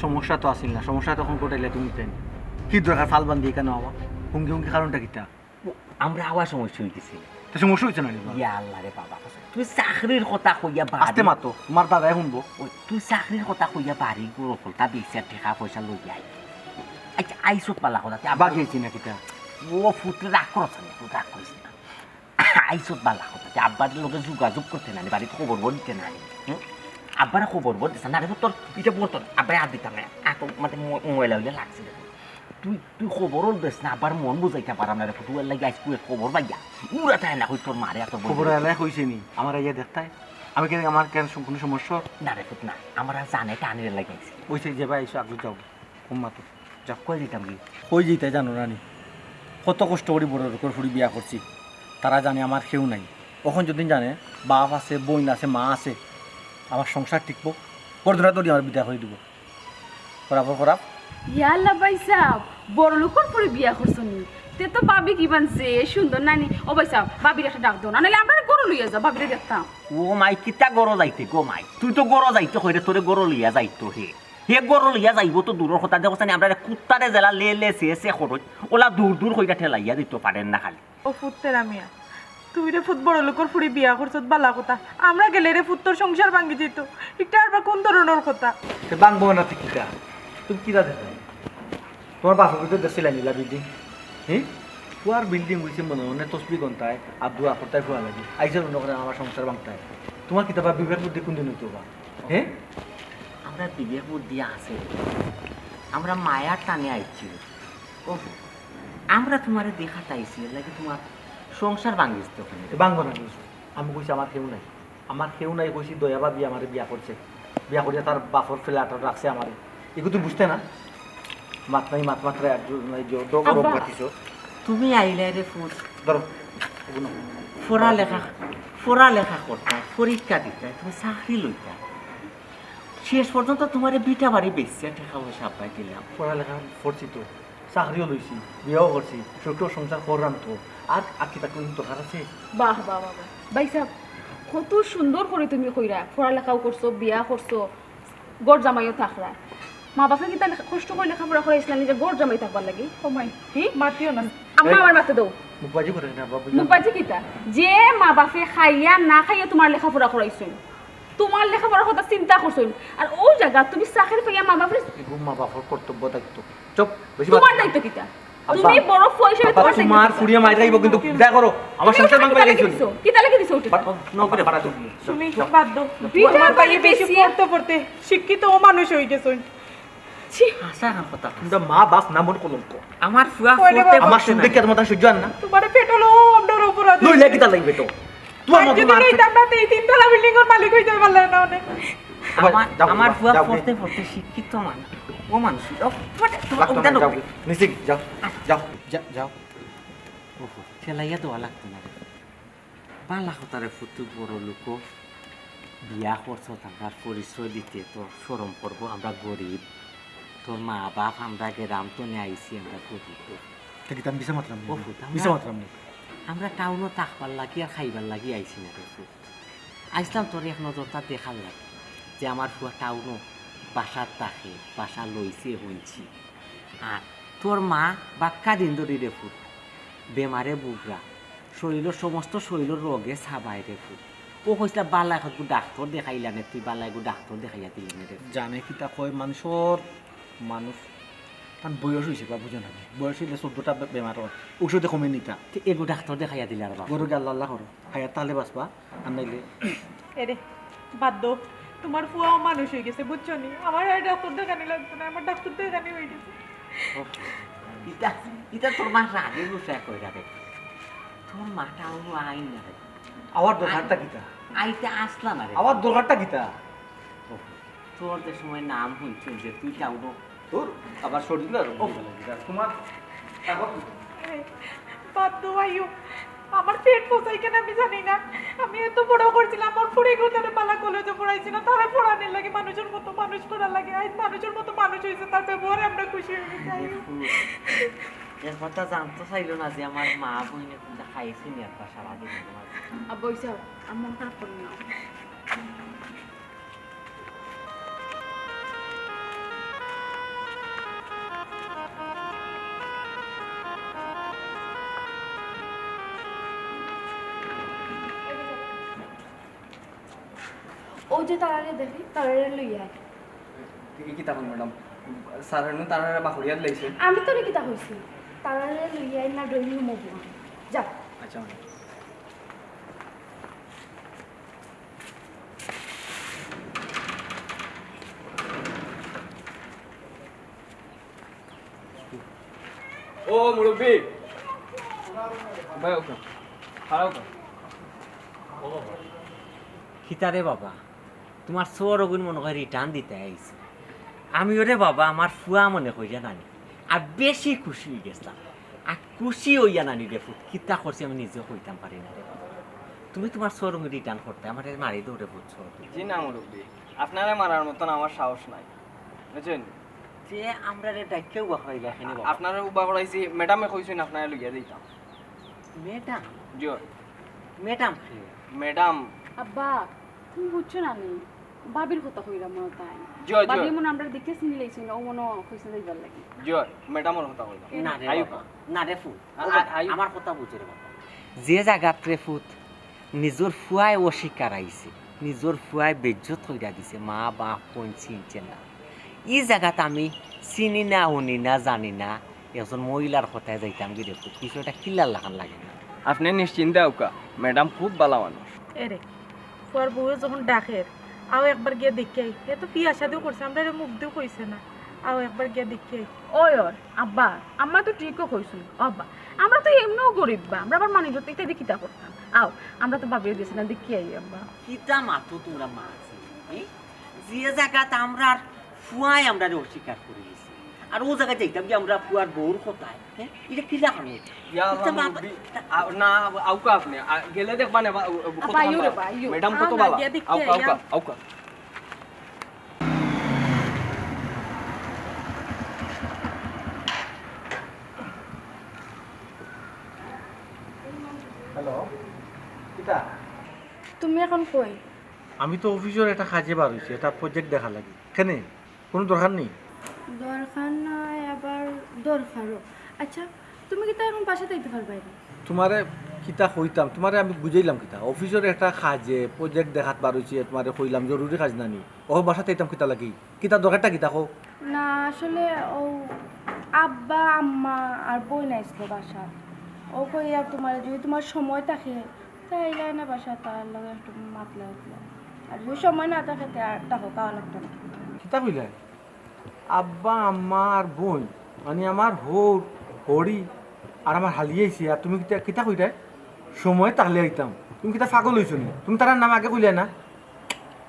সমস্যা তো আসিল না, সমস্যা তখন কোটাইলে তুমি তাই। কি দরকার ফাল বান্ধি এখানে আওয়া? হুমকি হুমকি কারণটা কিতা? ও, আমরা আওয়ার সমস্যা হয়ে গেছে। তো সমস্যা হয়েছে না নি বা? ইয়া আল্লাহ রে বাবা, তুই চাকরির কথা কইয়া বাড়ি আস্তে মাতো, তোমার দাদায় শুনবো। ওই, তুই চাকরির কথা কইয়া বাড়ি গরু ফলতা বেচিয়া টেকা পয়সা লইয়া আই। আচ্ছা, আইছত বালা কথা, তে আব্বা গেছি না কিতা? ও ফুটে রাগ করছ না, ফুট রাগ করিস না। আইছত বালা কথা, তে আব্বার লগে যোগাযোগ করতে না নি, বাড়িত খবর বর দিতে না নি। হুম? আব্বারে খবর বর দিস না রে, তোর এটা বলতো না, আব্বারে আর দিতাম না, এত মানে ম-, ময়লা হইলে লাগছে রে। তুই, তুই খবরও দিস না, আবার মন বুঝাইতে পারাম না রে, ফুটুয়ার লাগি আইজ তুই খবর পাইয়া। উড়া তাই না কই তোর মারে এত বড় খবর এলাই কইছে নি? আমার আইয়া দেখতাই? আমি কেন, আমার কেন সম-, কোনো সমস্যা? না রে ফুট না, আমরা জানে টানির লাগি আইছি। ওই সেই যে ভাই, এসো, আগে যাও। কম মাতো। যা, কই দিতাম কি? কই দিতাই জানো না নি? কত কষ্ট করি বড় লোকর ফুড়ি বিয়া করছি। তারা জানে আমার কেউ নাই। অখন যদি জানে, বাপ আছে, বইন আছে, মা আছে, আমার সংসার টিকবো? কর ধরা ধরি আমার বিদায় করে দিব। খরাপ, খরাপ। ইয়া আল্লাহ ভাই সাহেব, বড় লোকর ফুড়ি বিয়া করছো নি? তে তো ভাবি কিমান যে সুন্দর নানি। ও ভাই সাহেব, ভাবির একটা ডাক দাও না, নাহলে আমরা গরু লইয়া যাও, ভাবিরে দেখতাম। ও মাই, কিতা গরো যাইতে গো মাই? তুই তো গরো যাইতে কইরে, তোরে গরো লইয়া যাইতো হে। হে গরো লইয়া যাইবো তো দূরর কথা, দেখো সানি আমরা কুত্তারে জেলা লে লে সে সে খরচ, ওলা দূর দূর কইরা ঠেলাইয়া দিত পারেন না খালি। ও ফুত্তেরা মিয়া, তুই রে ফুত বড় লোকর ফুড়ি বিয়া করছত, বালা কথা। আমরা গেলে রে ফুত্তর সংসার ভাঙ্গি যেত। একটা আর বা কোন ধরনের কথা? তে ভাঙবো না তে কিতা? তুমি কিতা দেখো? তোমার বাপর ভিতরে দেখছিলা নীলা বিল্ডিং? হ্যাঁ? ফুয়ার বিল্ডিং হইছে মনে মনে তসবি গন্তায় আর দোয়া করতায় ফুয়া লাগি। আইসা মনে করেন আমার সংসার ভাঙতায়। তোমার কিতা বা বিবেক বুদ্ধি কোন দিন হইতো বা? হ্যাঁ? আমরা বিবেক বুদ্ধি আছে। আমরা মায়ার টানে আইছি। ও, আমরা তোমারে দেখাত আইছি, এর লাগি তোমার সংসার ভাঙিস তো ওখানে। এ ভাঙবো না কিছু। আমি কইছি আমার কেউ নাই। আমার কেউ নাই কইছি, দয়া ভাবি আমারে বিয়া করছে। বিয়া করিয়া তার বাপর ফ্ল্যাটে রাখছে আমারে। এগু তুমি বুঝতে না? মাত নাই, মাত মাত্রা একজন নাই, যে ডগ আব্বা, রোগ বাতিছো। তুমি আইলে রে ফুট। ধরো, এগু নাও। পড়ালেখা, পড়ালেখা করতায়, পরীক্ষা দিতায়, তুমি চাকরি লইতায়। শেষ পর্যন্ত তোমারে বিটা বাড়ি বেচছে, টেকা পয়সা আব্বাই দিলাম। পড়ালেখা করছি তো। চাকরিও লইছি, বিয়াও করছি, সুখে সংসার কররাম তো। আর, আর কিতা কইন দরকার আছে? বাহ, বাহ, বাহ, বাহ। ভাই সাহেব, কত সুন্দর করি তুমি কইরা, পড়ালেখাও করছো, বিয়া করছো, ঘর জামাইও থাকরা। মা বাপে কিতা লেখা-, কষ্ট করি লেখাপড়া করাইছলা নিজে ঘর জামাই থাকবার লাগি? ও মাই, হি? মাতিও না। আম্মা, এই, আমার মাতে দেও। মুখবাজি করে না, বাবু। মুখবাজি কিতা? যে মা বাপে খাইয়া না খাইয়া তুমার লেখাপড়া করাইছইন, তুমার লেখাপড়ার কথা চিন্তা করছইন, আর অউ জাগাত তুমি চাকরি পাইয়া মা বাপরে এগু মা বাপর কর্তব্য দায়িত্ব। চুপ, বেশি তুমার মাত। দায়িত্ব কিতা? আব্বা, তুমি বড় ফুয়া হিসাবে আব্বা, তুমার দায়িত্ব তুমার কিতা? ফুড়িয়ে মাইর খাইবো কিন্তু, দেখো, আমার তুমি সংসার ভাঙবে কিতা লেখাইছো। লেখছো? কিতা লেখি দিছো ওটা? বাদ, no করে বাড়া তুমি। তুমি বাদ দেও। বিটা তুমার ভাইয়ে বেশি বেশি পড়তে পড়তে শিক্ষিত ও মানুষ অই গেছইন। ছি। হাছা কথা। তুমরা মা বাপ নামর কলঙ্ক। আমার ফুয়া পড়তে আমার পড়তে সুখ নাই। দেখে তুমার সহ্য অর না। তুমারে পেটালো আমরার অপরাধ। লইলে কিতা লাগবে তো? তুমার মতো মার। এই তিনতলা বিল্ডিং অর মালিক অইতে পারলে না অনে। আমার, যাও, আমার যাও, ফুয়া যাও। পড়তে পড়তে শিক্ষিত মানুষ। ও মানুষ, ও, মানে, তুমার লাগতো না, যাও। নিচে যাও, যাও, যা-, যাও। ওহো, খেলাইয়া দেওয়া লাগতো না রে। বালা কথা রে ফুত, তুই বড় লোক, বিয়া করছস, তার পরিচয় দিতে তোর শরম করবো, আমরা গরিব। তোর মা বাপ, আমরা গ্রাম তো নিয়ে আইছি, আমরা গরিব। তে কিতা আমি মিছা মাতরাম নি? ও ফুত, আমরা, মিছা মাতরাম নি? আমরা টাউনো থাকবার লাগি আর খাইবার লাগি আইছি না রে ফুত। আইছলাম তোর এক নজরটা দেখার লাগি যে আমার ফুয়া টাউনো বাসাত থাকে, বাসা লইছে হুনছি। আর তোর মা বাক্কা দিন ধরি রে ফুত বেমারে ভুগরা, শরীলর সমস্ত শরীলর রোগে সাবায় রে ফুত। ও কইছলা, "বালা একগু ডাক্তর দেখাইলা নে, তুই বালা একগু ডাক্তর দেখাইয়া দিলে নে রে ফুত।" জানে কিতা কয়, মানষর, মানুষ, তান বয়স অইছে বা, বুঝো না নি? বয়স অইলে চৌদ্দটা বে-, বেমার অয়, ঔষধে কমে নিতা। তে এগু ডাক্তর দেখাইয়া দিলা রে বাবা। বড় গিয়া আল্লাহ আল্লাহ করো, খাইয়া তালে বাঁচবা, আর নাইলে এরে, বাদ দেও, তুমার ফুয়াও মানুষ অই গেছে, বুঝছো নি? আমার আর ডাক্তর দেখানি লাগতো না, আমার ডাক্তর দেখানি অই গেছে। ও, ইটা, ইটা তোর মা রাগে গুছায় কইরা রে। তোর মা টাউনো আইন না রে। আমার দরকারটা কিতা? আইতে আসলা না রে। আমার দরকারটা কিতা? ও, তোর যে সময় নাম হুনছইন যে তুই টাউনো তোর আবার শরীর আর ও। তুমার কাগজ। এই, বাদ দেও আইও। আমার পেট পোষায় কিনা আমি জানি না। আমি এত বড় করছিলাম, আমার ফুড়ি গুতারে বালা কলেজে পড়াইছি না, তারে পড়ানির লাগি মানুষর মতো মানুষ করার লাগি। আইজ মানুষর মতো মানুষ অইছে, তার ব্যবহারে আমরা খুশি অই গেছি। আইও। এ কথা জানতো চাইলো না যে আমার মা বইনে কুনটা খাইছে নি একবার সারাদিন। আব্বা, অইছে, আর মন খারাপ করো না। অউ যে তারারে দেখি, তারারে লইয়া আয়। ই কিতা কইন ম্যাডাম? স্যারে নু তারারে বাহরিয়া দিলাইছে। আমি তোরে কিতা কইছি? তারারে লইয়া আয় না ড্রয়িং রুমো বওয়া। যা। আচ্ছা ম্যাডাম। ও মুরব্বি, ভাই, ওকে। খাড়া ওকে। কিতা রে বাবা, তুমার সওরগুন মনে কয় return দিতে আইছে। আমি ওরে বাবা, আমার ফুয়া মনে কইরা নানি, আর বেশি খুশি অই গেছলাম। আর খুশি অইয়া নানি রে ফুত, কিতা করছি আমি নিজেও কইতাম পারি না রে বাবা। তুমি তুমার সওরগুন return করতে, আমারে মারি দেও রে ফুত, সওরগুন। জি না মুরব্বি, আপনারে মারার মতন আমার সাহস নাই, বুঝছইন? তে আমরারে ডাকিয়া উবা করাইলা কেনে বাবা? আপনারে উবা করাইছি, ম্যাডামে কইছইন আপনারে লইয়া যাইতাম। ম্যাডাম? জি অয়। ম্যাডাম কে? ম্যাডাম। আব্বা, তুমি বুঝছো না নি? ভাবির কথা কইরা মনো তাই। জি অয়, জি অয়। ভাবি মনো আমরারে দেখিয়া চিনি লাইছইন, অউ মনো কইছে যাইবার লাগি। জি অয়, ম্যাডামর কথা কইলাম। না রে আইও। বাবা, না রে ফুত। আ-, ও বাবা, আ-, আইও। আমার কথা বুঝ রে বাবা। যে জাগাত রে ফুত, নিজর ফুয়ায় অস্বীকার আইছে, নিজর ফুয়ায় বেইজ্জত কইরা দিছে, মা বাপ বইন চিনছে না। ই জাগাত আমি চিনি না, হুনি না, জানি না, একজন মহিলার কথায় যাইতাম গি রে ফুত, বিষয়টা কিলার লাখান লাগে না? আপনে নিশ্চিন্তে আউক্কা, ম্যাডাম খুব বালা মানুষ। এরে, ফুয়ার বউয়ে যখন ডাকের, আও একবার গিয়া দেখিয়া আই। হে তো বিয়া শাদিও করছে, আমরারে মুখ দিও কইছে না। আও একবার গিয়া দেখিয়া আই। ওই ওর, আব্বা, আম্মা তো ঠিকও কইছইন। ও আব্বা, আমরা তো এমনেও গরিব বা, আমরা আবার মানুষ ইত্যাদি কিতা করতাম? আও, আমরা তো ভাবিও দিছি না, দেখিয়া আই আব্বা। কিতা মাতো তুমরা মা আছে, হুম? যে জাগাত আমরার ফুয়ায় আমরারে অস্বীকার করি দিছে, আর অউ জাগাত যাইতাম গি আমরা ফুয়ার বউর কথায়, হ্যাঁ? ইটা কিলা কারণে? ইয়া আল্লাহ, ইটা বাবা মুরব্বি, আ, না, আউক্কা আপনে, আ, গেলে দেখবা না, বা, ও, ও, কত আব্বা, আইও রে ভালা। বা, আইও। ম্যাডাম কত আ, না, ভালা। গিয়া দেখিয়া আউক্কা, আইয়া। আউক্কা, আউক্কা। কিতা? তুমি এখন কই? আমি তো অফিসর একটা কাজে বার অইছি, একটা প্রজেক্ট দেখা লাগি। কেনে? কুনু দরকার নি? দরকার নায়, আবার দরকারও। আচ্ছা, তুমি কিতা এখন বাসাত আইতে পারবায় নি? তুমারে কিতা কইতাম, তুমারে আমি বুঝাইলাম কিতা? অফিসর একটা কাজে প্রজেক্ট দেখাত বার অইছি, তুমারে কইলাম জরুরি কাজ না নি। অউ বাসাত আইতাম কিতা লাগি? কিতা দরকারটা কিতা কও? না, আসলে অউ আব্বা, আম্মা আর বইন আইছলো বাসাত। অউ কইয়ার তুমারে যদি তুমার সময় থাকে, তে আইলায় না বাসাত, তারার লগে একটু মাতলায় উঠলায়। আর যদি সময় না থাকে, তে আর থাকো, খাওয়া লাগতো না। কিতা কইলায়? আব্বা, আম্মা আর বইন, মানে আমার হউর, হড়ি আর আমার হালি আইছে, আর তুমি কিতা, কিতা কইরায়? সময় থাকলে আইতাম। তুমি কিতা পাগল অইছো নি? তুমি তারার নাম আগে কইলায় না?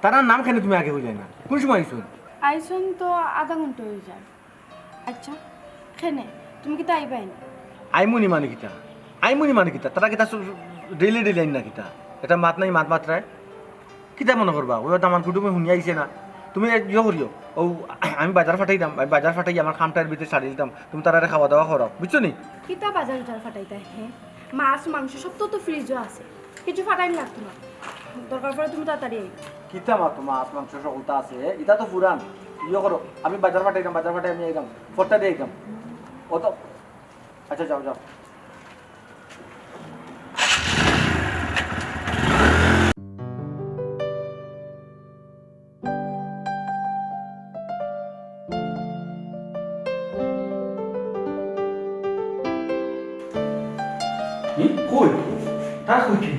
তারার নাম কেনে তুমি আগে কইলায় না? কুন সময় আইছইন? আইছইন তো আধা ঘন্টা অই যায়। আচ্ছা, কেনে? তুমি কিতা আইবায় নি? আইমু নি মানে কিতা? আইমু নি মানে কিতা? তারা কিতা সব ডেইলি ডেইলি আইন না কিতা? এটা মাত নাই, মাত মাতরায়। কিতা মনে করবা? অউ তো আমার কুটুমে হুনিয়া আইছে না। তুমি এক ইয়ে করিও। অউ, আমি বাজার ফাটাইতাম, আমি বাজার ফাটাই আমার কামটার ভিতরে সারি দিতাম। তুমি তারারে খাওয়া দাওয়া করাও, বুঝছো নি? কিতা বাজার উজার ফাটাইতায়, হে? মাছ, মাংস সব তো, তো ফ্রিজও আছে। কিছু ফাটাইন লাগতো না। দরকার পড়লে তুমি তাড়াতাড়ি আইও। কিতা মা, তো মাছ, মাংস সকলতা আছে, ইতা তো পুরান। ইয়ে করো, আমি বাজার ফাটাইতাম, বাজার ফাটাই আমি আইতাম। ফটটা দিয়া আইতাম। অত, আচ্ছা, যাও, যাও। হুম? কই? তারা কই কি?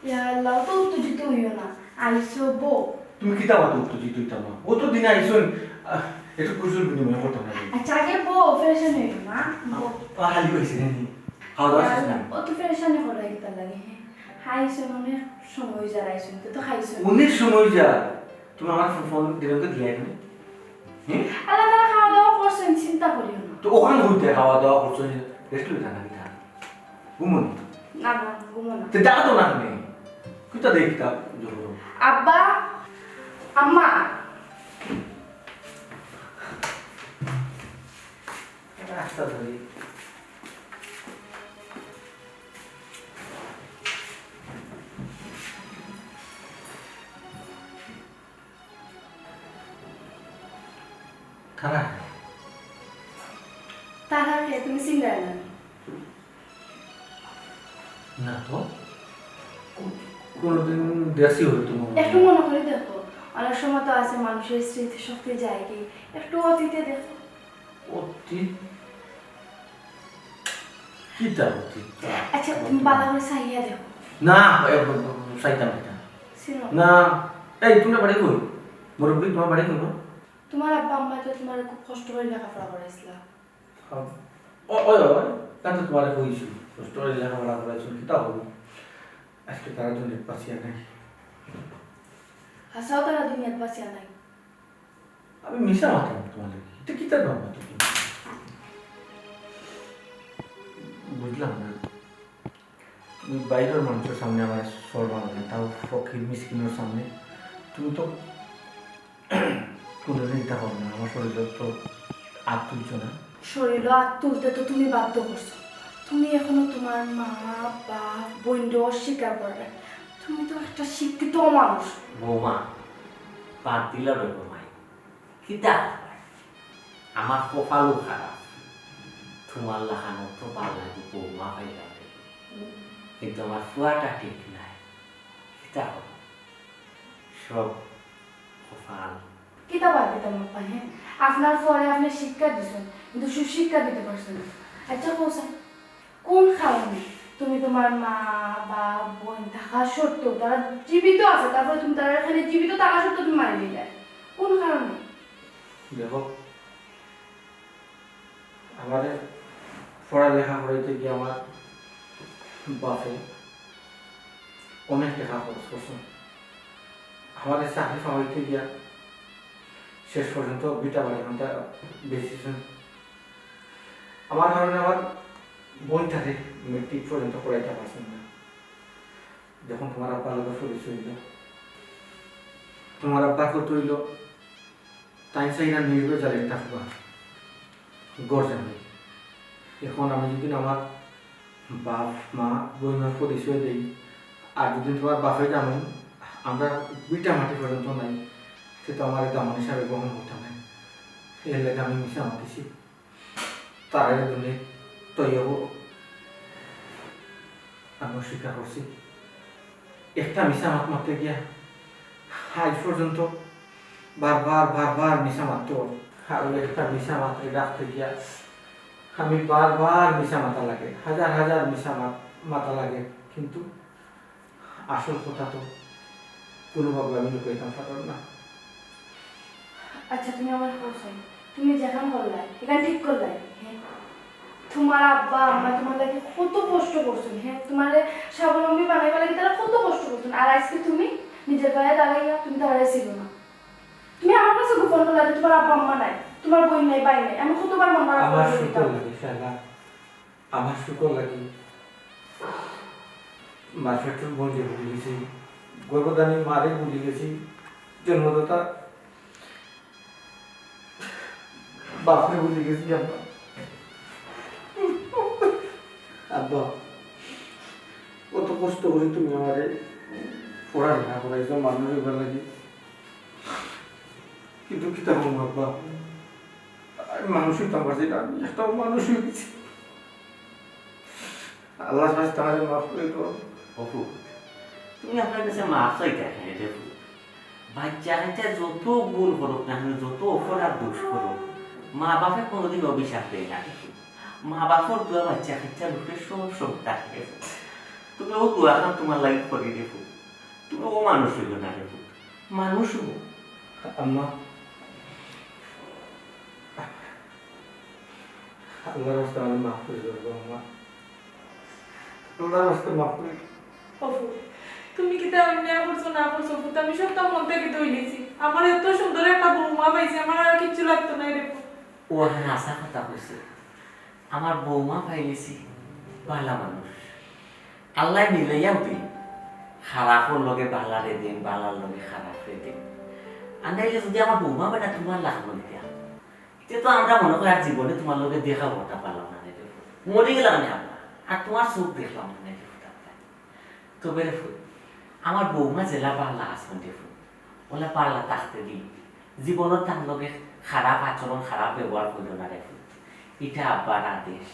ইয়া আল্লাহ, অত উত্তেজিত অইও না। আইছো বউ। তুমি কিতা অত উত্তেজিত অইতায় না? অত দিনে আইছইন, আহ, একটু কুশল বিনিময় করতাম না। আচ্ছা, আগে বউ, ফ্রেশ অইও না। বউ। আ, হালি অইছে, হ্যাঁ, হ্যাঁ। খাওয়া দাওয়া শেষ না? অত ফ্রেশ অইও না, কিতা লাগে, হ্যাঁ? খাইছইন, অনেক সময় অই যার আইছইন, তো, তো খাইছইন। অনেক সময় অই যার। তুমি আমার ফো-, ফোন দিলাম তো দিয়া এখানে। হুম? আল্লাহ তাআলা খাওয়া দাওয়া করছইন, চিন্তা করিও না। তো অখান কইতে খাওয়া দাওয়া করছইন, রেস্ট লইতা না কিতা? ঘুমো নি? না, না, ঘুমো না। তে ডাকো তো না তুমি। কিতা দেখি তা জোর করো। আব্বা, আম্মা। রাস্তা ধরি। তারা? তারা কে? তুমি চিনরায় না? না তো। কো-, কোনোদিন দেখছি হয়তো মনে হয়। একটু মনে করি দেখো, অনেক সময় তো আছে মানুষের স্মৃতিশক্তি যায় কি, একটু অতীতে দেখো। অতীত? কিতা অতীত? আচ্ছা, তুমি ভালা করি চাইয়া দেখো। না, এ, ব-, ব-, চাইতাম না। চিনো? না। এই, তুমার বাড়ি কই? মুরব্বি, তুমার বাড়ি কই গো? তুমার আব্বা আম্মায় তো তুমারে খুব কষ্ট করি লেখাপড়া করাইছলা। ও, ওই, ওই, ওই, তাইন তো তুমারে কইছইন, কষ্ট করি লেখাপড়া করাইছইন, কিতা অইবো? আইজকে তারা দুনিয়াত বাঁচিয়া নাই। হাছাউ তারা দুনিয়াত বাঁচিয়া নাই। আমি মিছা মাতরাম তুমার লগে। ইতা কিতা মাতরায় তুমি? বুঝলাম না। তুমি বাইরর মানষর সামনে আমারে শরমাও না, তাও ফকির মিসকিনর সামনে। তুমি তো কুনুদিন ইতা করো না, আমার শরীরো তো আত তুলছো না। শরীরো আত তুলতে তো তুমি বাধ্য করছো। তুমি এখনো তুমার মা, বাপ, বইনরে অস্বীকার কররায়। তুমি তো একটা শিক্ষিত মানুষ। বৌমা, বাদ দিলাও রে বৌমা। কিতা করবায়? আমার কপালও খারাপ। তুমার লাখান অত ভালা বৌমা পাইলাম না। কিন্তু আমার ফুয়াটা ঠিক নায়। কিতা করমু? সব কপাল। কিতা বাদ দিতাম আব্বা, হে? আপনার ফুয়ারে আপনে শিক্ষা দিছইন, কিন্তু সুশিক্ষা দিতে পারছইন না। আচ্ছা, কও চাই, কোন কারণে তুমি তুমার মা, বাপ, বইন থাকা সত্ত্বেও, তারা জীবিত আছে, তারপরে তুমি তারারে খালি জীবিত থাকা সত্ত্বেও তুমি মারি দিলায়? কোন কারণে? দেখো, আমারে পড়ালেখা করাইতে গিয়া আমার বাপে অনেক টেকা খরচ করছইন। আমারে চাকরি পাওয়াইতে গিয়া শেষ পর্যন্ত ভিটা বাড়ি খানতা বেচিছইন। আমার কারণে আমার বইনটারে মেট্রিক পর্যন্ত পড়াইতা পারছইন না। যখন তুমার আব্বার লগে পরিচয় অইলো, তুমার আব্বার কথা অইলো, তাইন চাইরা নির্ভেজাল একটা ফুয়া, ঘর জামাই। এখন আমি যদি আমার বাপ, মা, বইনর পরিচয় দেই। আর যদি তুমার বাপে জানইন, আমরা ভিটা মাটি পর্যন্ত নাই, সে তো আমার দামান হিসাবে গ্রহণ করতা নায়। এর লাগি আমি মিছা মাতিছি। তারারে দুনিয়া তৈব আমি অস্বীকার করছি। একটা মিছা মাত মাততে গিয়া আজ পর্যন্ত বারবার, বারবার মিছা মাততে হয়। আর ওই একটা মিছা মাতরে ডাকতে গিয়া আমি বারবার মিছা মাতা লাগে, হাজার হাজার মিছা মাত-, মাতা লাগে, কিন্তু আসল কথা তো কোনোভাবে আমি লুকাইতাম পারলাম না। আচ্ছা, তুমি আমারে কও চাই, তুমি যেখান করলায়, এখান ঠিক করলায়, হ্যাঁ? তুমার আব্বা আম্মা তুমার লাগি কত কষ্ট করছইন, হ্যাঁ? তুমারে স্বাবলম্বী বানাইবার লাগি তারা কত কষ্ট করছইন। আর আজকে তুমি নিজর পায়ে দাঁড়াইয়া তুমি তারারে চিনো না। তুমি আমার কাছে গোপন করলায় যে তুমার আব্বা আম্মা নাই, তুমার বইন নাই, ভাই নাই। আমি কতবার মন খারাপ আমার করি শুকর দিতাম। লাগে, শালা। আমার শুকর লাগে। মার পেটর বইনরে ভুলি গেছি, গর্ভধারিণী মারে ভুলি গেছি, জন্মদাতা বাপরে ভুলি গেছি আব্বা। আব্বা, কত কষ্ট করি তুমি আমারে পড়ালেখা করাইছো মানুষ অইবার লাগি, কিন্তু কিতা করমু আব্বা, আমি মানুষ অইতাম পারছি না, আমি একটা মানুষ অই গেছি। আল্লাহর কাছে তারে মাফ করি দেও। অপু, তুমি আপনার কাছে মাফ চাইতা কেনে রে পুত? বাচ্চা কাচ্চা যত ভুল করুক না কেনে, যত অপরাধ দোষ করুক, মা বাপে কোনোদিন অভিশাপ দেয় না রে পুত। মা বাপর দোয়া বাচ্চা কাচ্চার উপরে সব সময় থাকে রে পুত। তুমি অউ দোয়া খান তুমার লাগি করি রে পুত। তুমি অউ মানুষ অইও না রে পুত, মানুষ অও। আম্মা, আল্লাহর রাস্তায় আমারে মাফ করি দেও আম্মা। আল্লাহর রাস্তায় মাফ করি দেও। অপু, তুমি কিতা অন্যায় করছো না করছো, পুত, আমি সবটা মন থাকি ধইলিছি। আমার এত সুন্দর একটা বৌমা পাইছি, আমার আর কিচ্ছু লাগতো নায় রে পুত। অউ হাছা কথা কইছে। আমার বৌমা পাইলিছি, ভালা মানুষ। আল্লায় মিলাইয়াউ দিন, খারাপর লগে ভালারে দিন, ভালার লগে খারাপরে দিন। আর নাইলে যদি আমার বৌমা বেটা তুমার লাগতো না, তে তো আমরা মনে করি আর জীবনে তুমার লগে দেখা করতাম পারলাম না রে পুত। মরি গেলাম নে আমরা, আর তুমার চউখ দেখলাম না রে পুত। তবে রে পুত, আমার বৌমা যেলা ভালা আছইন রে পুত, অউলা ভালা থাকতে দিন। জীবনর তান লগে খারাপ আচরণ, খারাপ ব্যবহার করিও না রে পুত। ইটা আব্বার আদেশ।